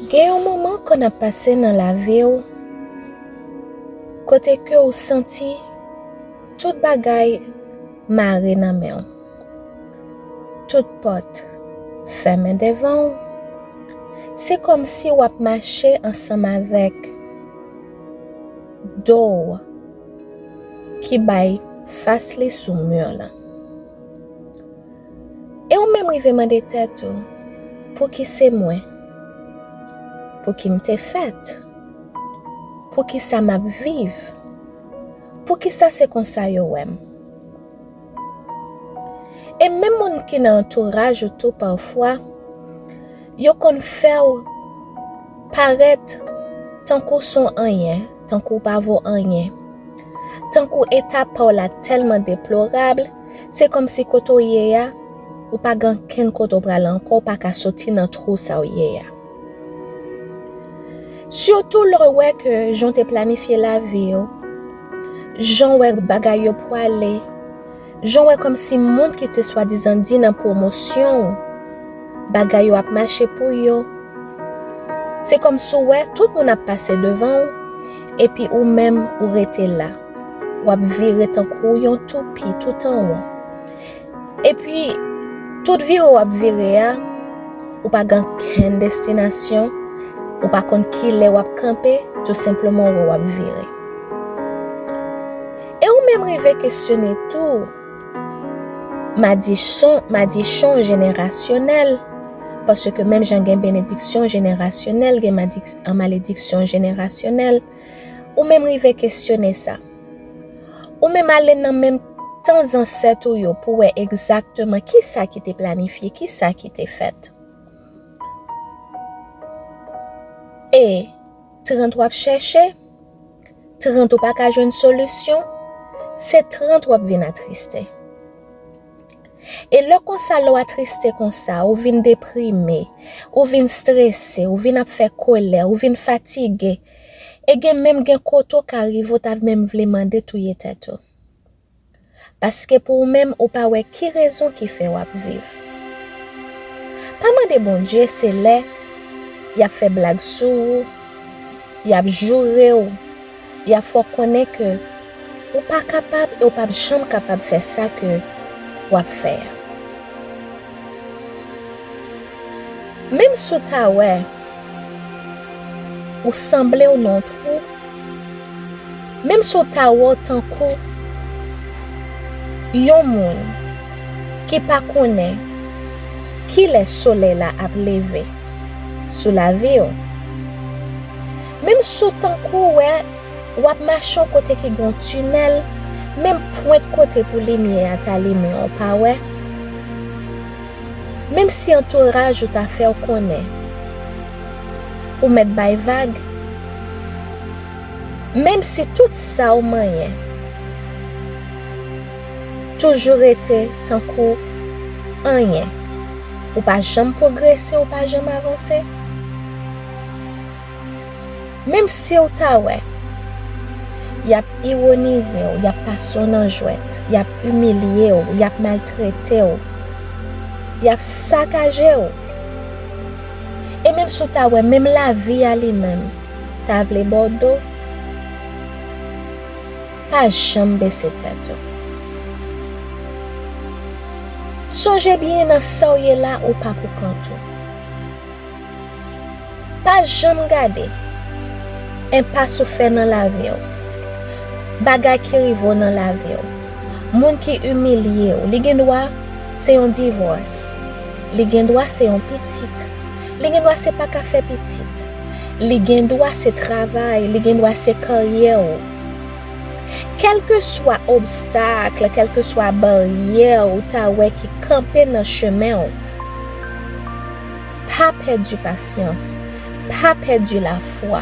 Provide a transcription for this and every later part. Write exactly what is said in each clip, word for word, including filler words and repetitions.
Gen yon moman konn ap pase nan lavi w, kote ke w santi tout bagay mare nan men w. Tout pòt fèmen devan w. Se kòmsi w ap mache ansanm avèk do w ki bay fas li sou mi lan. E ou menm rive mande tèt ou, "Pouki se mwen? Pouki m te fèt? Poukisa m ap viv? Poukisa se konsa yo wè m?" E menm moun ki nan antouraj ou tou pafwa, yo konn fè w parèt tankou w se yon anyen, tankou w pa vo anyen, tankou eta pa w la tèlman deplorab, se kòmsi kote w ye a, ou pa gen ankenn kote w prale ankò, ou pa ka soti nan twou sa w ye a. Sitou lè w wè ke jan w te planifye lavi w, jan w wè bagay yo pwale, jan w wè kòmsi moun ki te swadizan di nan pwomosyon w, bagay yo ap mache pou yo. Se kòmsi w wè tout moun ap pase devan w, epi ou menm ou rete la. W ap vire tankou yon toupi tout anwon. Epi, tout vire w ap vire a, ou pa gen kenn destinasyon, ou pa konn kilè w ap kanpe, tou senpleman w wè w ap vire. E ou menm rive kesyone tou, madichon, madichon jenerasyonèl, paske menm jan gen benediksyon jenerasyonèl, gen madik-, malediksyon jenerasyonèl, ou menm rive kesyone sa. Ou menm ale nan menm tan zansèt ou yo pou wè egzakteman kisa ki te planifye, kisa ki te fèt. E trant w ap chèche, trant ou pa ka jwenn solisyon, se trant w ap vin atriste. E lè konsa, lè w atriste konsa, ou vin deprime, ou vin strese, ou vin ap fè kòlè, ou vin fatige, e gen menm gen kote w ka rive, w ta menm vle mande touye tèt ou. Paske pou ou menm, ou pa wè ki rezon ki fè w ap viv. Pa mande Bondye se lè y ap fè blag sou ou, y ap joure w, y ap fè w konnen ke ou pa kapab e ou p ap janm kapab fè sa ke w ap fè a. Menm si w ta wè ou sanble w nan yon twou, menm si w ta wè w tankou yon moun ki pa konnen kilè solèy la ap leve sou lavi w, menm si w tankou w wè w ap mache yon kote ki gen yon tinèl, menm pwent kote pou limyè a ta limen an w pa wè. Menm si antouraj ou ta fè w konnen ou mèt bay vag, menm si tout sa w manyen toujou rete tankou anyen, ou pa janm pwogrese, ou pa janm avanse. Menm si w ta wè y ap iwonize w, y ap pase w nan jwèt, y ap imilye w, y ap maltrete w, y ap sakaje w. E menm si w ta wè menm lavi a li menm ta vle ba w do, pa janm bese tèt ou. Sonje byen nan sa w ye la, ou pa pou kont ou. Pa janm gade enpas ou fè nan lavi w, bagay ki rive w nan lavi w, moun ki imilye w. Li gen dwa se yon divòs, li gen dwa se yon pitit, li gen dwa se pa ka fè pitit, li gen dwa se travay, li gen dwa se karyè w. Kèlkeswa obstak, kèlkeswa baryè ou ta wè ki kanpe nan chemen w, pa pèdi pasyans, pa pèdi lafwa,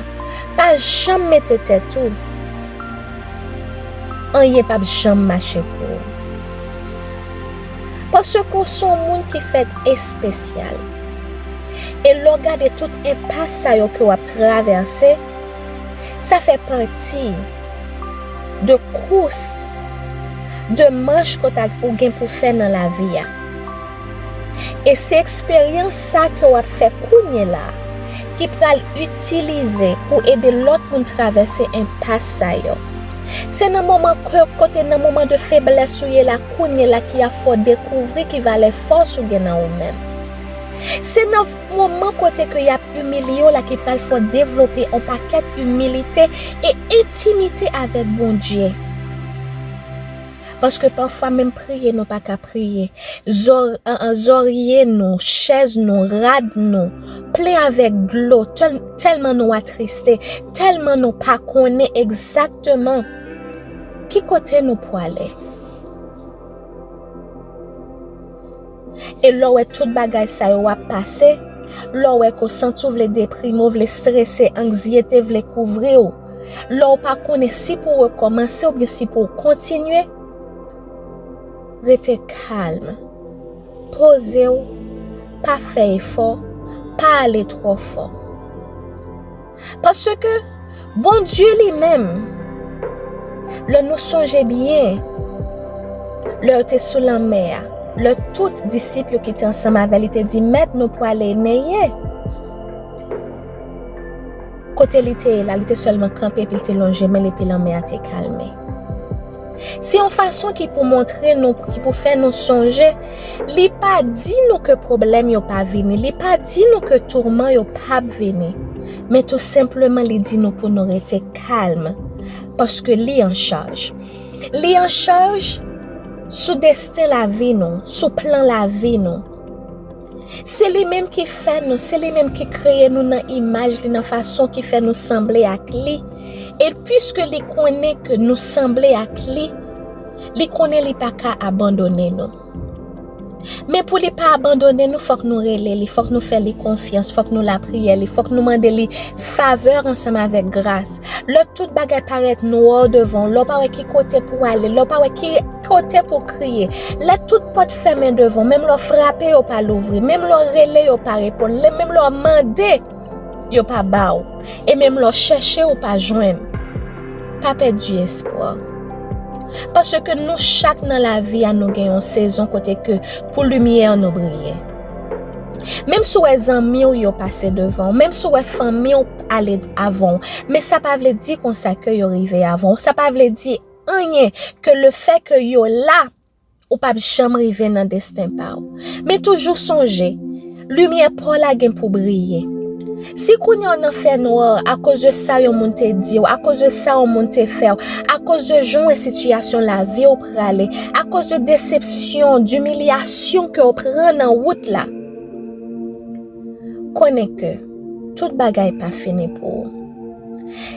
pa janm mete tèt ou, anyen p ap janm mache pou ou. Paske w se yon moun ki fèt espesyal. E lè w gade tout enpas sa yo ke w ap travèse, sa fè pati de kous, de manch ke w ta, ou gen pou fè nan lavi a. E se eksperyans sa ke w ap fè kounye la, ki pral itilize pou ede lòt moun travèse enpas sa yo. Se nan moman ke, kote nan moman de feblès ou ye la, kounye la ki ap fè w dekouvri ki valè fòs ou gen nan ou menm. Se nan moman kote ke y ap imilye w la ki pral fè w devlope yon pakèt imilite e entimite avèk Bondye. Paske pafwa menm priye nou pa ka priye. Zò-, an, an, zòrye nou, chèz nou, rad nou, plen avèk dlo, tèl-, tèlman nou atriste, tèlman nou pa konnen egzakteman ki kote nou pwale. E lè w wè tout bagay sa yo ap pase, lè w wè ke w santi w vle deprime, w vle strese, anksyete vle kouvri w, lè w pa konnen si pou w rekòmanse oubyen si pou w kontinye, rete kalm. Poze w, pa fè efò, pa ale twò fò. Paske Bondye li menm, lè nou sonje byen, lè yo te sou lanmè a, lè tout disip yo ki te ansanm avè li te di, "Mèt, nou pwale, neye." Kote li te ye la, li te sèlman kanpe, epi li te lonje men l, epi lanmè a te kalme. Se yon fason ki pou montre nou, ki pou fè nou sonje, li pa di nou ke pwoblèm yo pa vini, li pa di nou ke touman yo p ap vini, men tou senpleman li di nou pou nou rete kalm, paske li an chaj. Li an chaj sou desten lavi nou, sou plan lavi nou. Se li menm ki fè nou, se li menm ki kreye nou nan imaj li, nan fason ki fè nou sanble ak li. E piske li konnen ke nou sanble ak li, li konnen li pa ka abandone nou. Men pou li pa abandone nou, fòk nou rele li, fòk nou fè li konfyans, fòk nou lapriyè li, fòk nou mande li favè ansanm avèk gras. Lè tout bagay parèt nwa devan w, lè w pa wè ki kote pou w ale, lè w pa wè ki kote pou w kriye, lè tout pòt fèmen devan w, menm lè w frape yo pa louvri, menm lè w rele yo pa reponn, lè, menm lè w mande yo pa ba w, e menm lè w chèche ou pa jwenn, pa pèdi espwa. Paske nou chak nan lavi a, nou gen yon sezon kote ke pou limyè nou briye. Menm si w wè zanmi w yo pase devan w, menm si w wè fanmi w ale avan w, men sa pa vle di konsa ke yo rive avan w. Sa pa vle di anyen ke le fè ke yo la, ou p ap janm rive nan desten pa w. Men toujou sonje, limyè pa w la gen pou briye. Si kounye a w nan fènwa akoz de sa yon moun te di w, akoz de sa yon moun te fè w, akoz de jan w wè sitiyasyon lavi w prale, akoz de desepsyon, dimilyasyon ke w pran nan wout la, konnen ke tout bagay pa fini pou ou.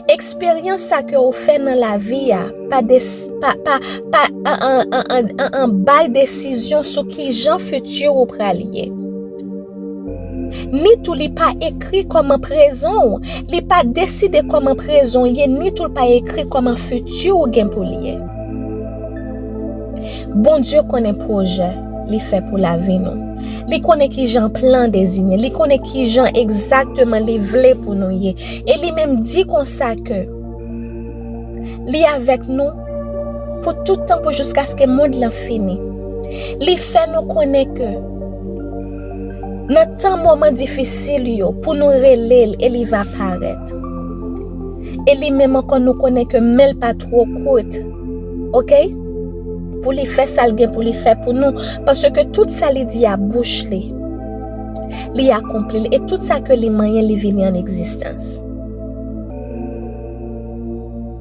Eksperyans sa ke ou fè nan lavi a pa des-, pa, pa, pa an, an, an, an, an bay desizyon sou kijan fiti ou pral ye. Ni tou li pa ekri kòman prezan w, li pa deside kòman prezan w ye, ni tou li pa ekri kòman fiti ou gen pou l ye. Bondye konnen pwojè li fè pou lavi nou. Li konnen kijan plan deziyen, li konnen kijan egzakteman li vle pou nou ye. E li menm di konsa ke li avèk nou pou tout tan, pou jiskaske mond lan fini. Li fè nou konnen ke nan tan moman difisil yo, pou nou rele l e li va parèt. E li menm ankò, nou konnen ke men l pa twò kout. Oke? Pou li fè sa l gen pou li fè pou nou, paske tout sa li di a bouch li, li akonpli l, e tout sa ke li manyen, li vini an egzistans.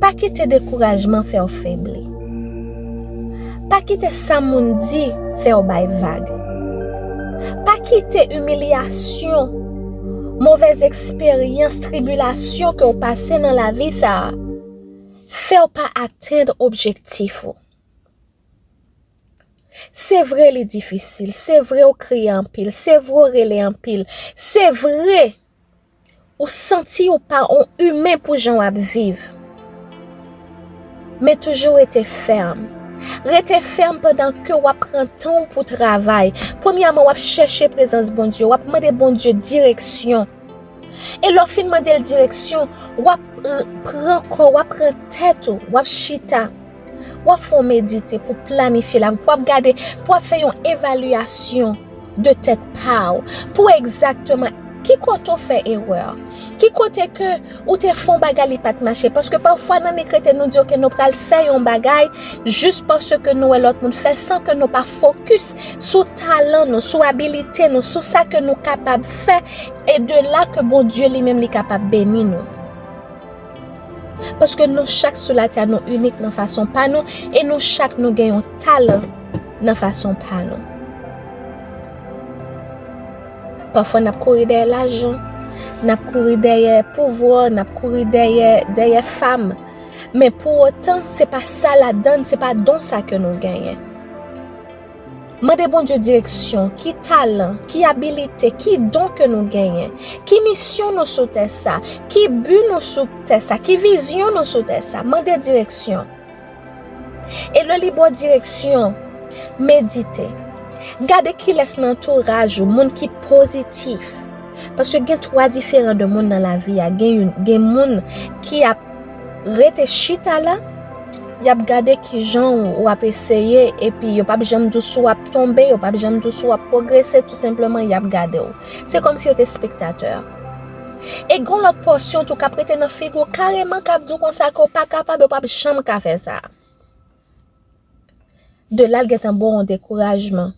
Pa kite dekourajman fè w febli. Pa kite sa moun di fè w bay vag. Pa kite imilyasyon, movèz eksperyans, tribilasyon ke w pase nan lavi sa a fè w pa atenn objektif ou. Se vre li difisil, se vre w kriye anpil, se vre w rele anpil, se vre ou santi ou pa on imen pou jan w ap viv. Men toujou rete fèm. Rete fèm pandan ke w ap pran tan w pou travay. Premyèman, w ap chèche prezans Bondye, w ap mande Bondye direksyon. E lè w fin mande l direksyon, w ap, eh, pran kò, w ap pran tèt ou, w ap chita, w ap fè w medite pou planifye lavi, pou w ap gade, pou w ap fè yon evalyasyon de tèt pa w, pou w egzakteman Ki kote w fè erè? Ki kote ke ou te fè yon bagay li pa t mache? Paske pafwa nan nik rete nou di, oke, nou pral fè yon bagay jis paske nou wè lòt moun fè san ke nou pa fokis sou talan nou, sou abilite nou, sou sa ke nou kapab fè, e de la ke Bondye li menm li kapab beni nou. Paske nou chak sou latè a, nou inik nan fason pa nou, e nou chak nou gen yon talan nan fason pa nou. Pafwa n ap kouri dèyè lajan, n ap kouri dèyè pouvwa, n ap kouri dèyè, dèyè fanm. Men pou otan, se pa sa ladann, se pa don sa ke nou genyen. Mande Bondye direksyon, ki talan, ki abilite, ki don ke nou genyen, ki misyon nou sou tè sa, ki bi nou sou tè sa, ki vizyon nou sou tè sa. Mande direksyon. E lè li ba w direksyon, medite. Gade kilès nan antouraj ou, moun ki pozitif. Paske gen twa diferan de moun nan lavi a. Gen youn, gen moun ki ap rete chita la, y ap gade kijan w, w ap eseye, epi yo p ap janm di w si w ap tonbe, yo p ap janm di w si w ap pwogrese, tou senpleman, y ap gade w. Se kòmsi yo te espektatè. E gen lòt pòsyon tou k ap rete nan figi w kareman, k ap di w konsa ke w pa kapab, yo p ap janm ka fè sa. De la, l gentan ba w yon dekourajman.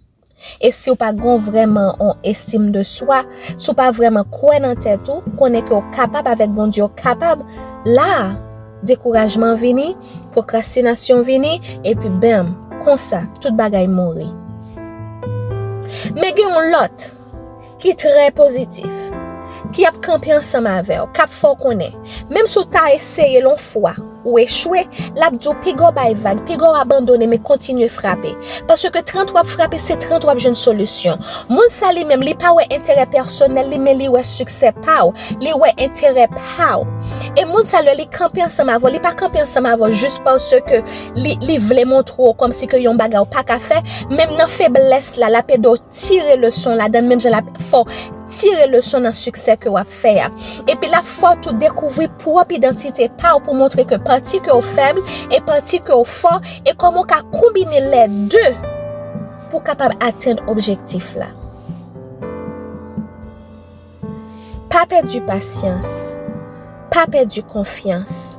E si w pa gen vrèman yon estim de swa, si w pa vrèman kwè nan tèt ou, konnen ke w kapab avèk Bondye, w kapab, la, dekourajman vini, pwokrastinasyon vini, epi bèm, konsa, tout bagay mouri. Men gen yon lòt ki trè pozitif, ki ap kanpe ansanm avè w, k ap fè w konnen, menm si w ta eseye l yon fwa, ou echwe, l ap di w piga w bay vag, piga w abandone, men kontinye frape. Paske trant w ap frape, se trant w ap jwenn solisyon. Moun sa li menm, li pa wè enterè pèsonèl li, men li wè siksè pa w, li wè enterè pa w. E moun sa lè li kanpe ansanm avè w, li pa kanpe ansanm avè w jis paske li, li vle montre w kòmsi ke yon bagay ou pa ka fè, menm nan feblès la, l ap ede w tire leson ladan, menm jan l ap fè w tire leson nan siksè ke w ap fè a. Epi l ap fè w tou dekouvri pwòp idantite pa w pou montre ke pati ke w fèb e pati ke w fò, e kòman w ka konbine lè de pou w kapab atenn objektif la. Pa pèdi pasyans, pa pèdi konfyans,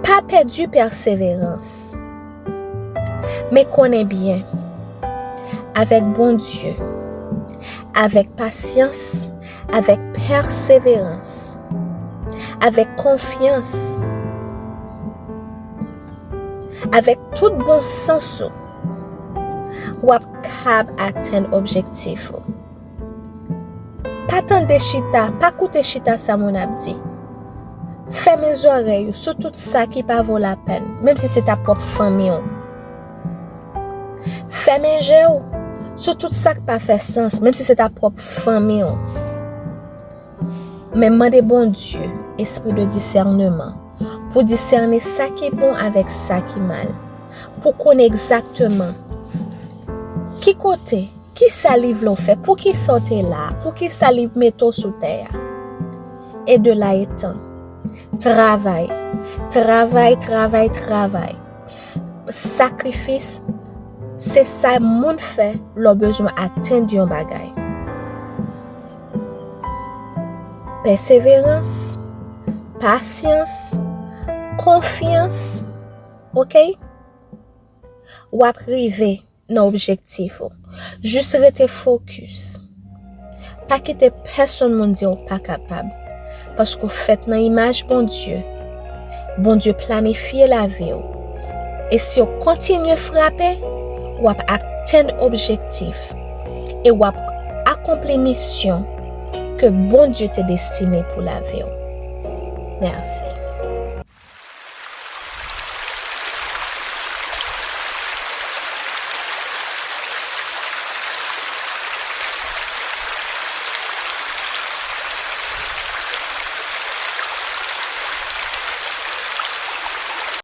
pa pèdi pèseverans. Men konnen byen, avèk Bondye, avèk pasyans, avèk pèseverans, avèk konfyans, avèk tout bon sans ou, w ap kab atenn objektif ou. Pa tande chita, pa koute chita sa moun ap di. Fèmen zòrèy ou sou tout sa ki pa vo lapèn, menm si se ta pwòp fanmi w. Fèmen je w sou tout sa k pa fè sans, menm si se ta pwòp fanmi w. Men mande Bondye espri de disèneman pou disène sa ki bon avèk sa ki mal, pou konnen egzakteman ki kote, ki sa li vle w fè, poukisa w te la, poukisa li mete w sou tè a. E de la etan, travay, travay, travay, travay. Sakrifis, se sa moun fè lè w bezwen atenn yon bagay. Pèseverans, pasyans, konfyans, oke? W ap rive nan objektif ou. Jis rete fokis. Pa kite pèsonn moun di w pa kapab. Paske w fèt nan imaj Bondye. Bondye planifye lavi w. E si w kontinye frape, w ap atenn objektif. E w ap akonpli misyon ke Bondye te destine pou lavi w. Mèsi.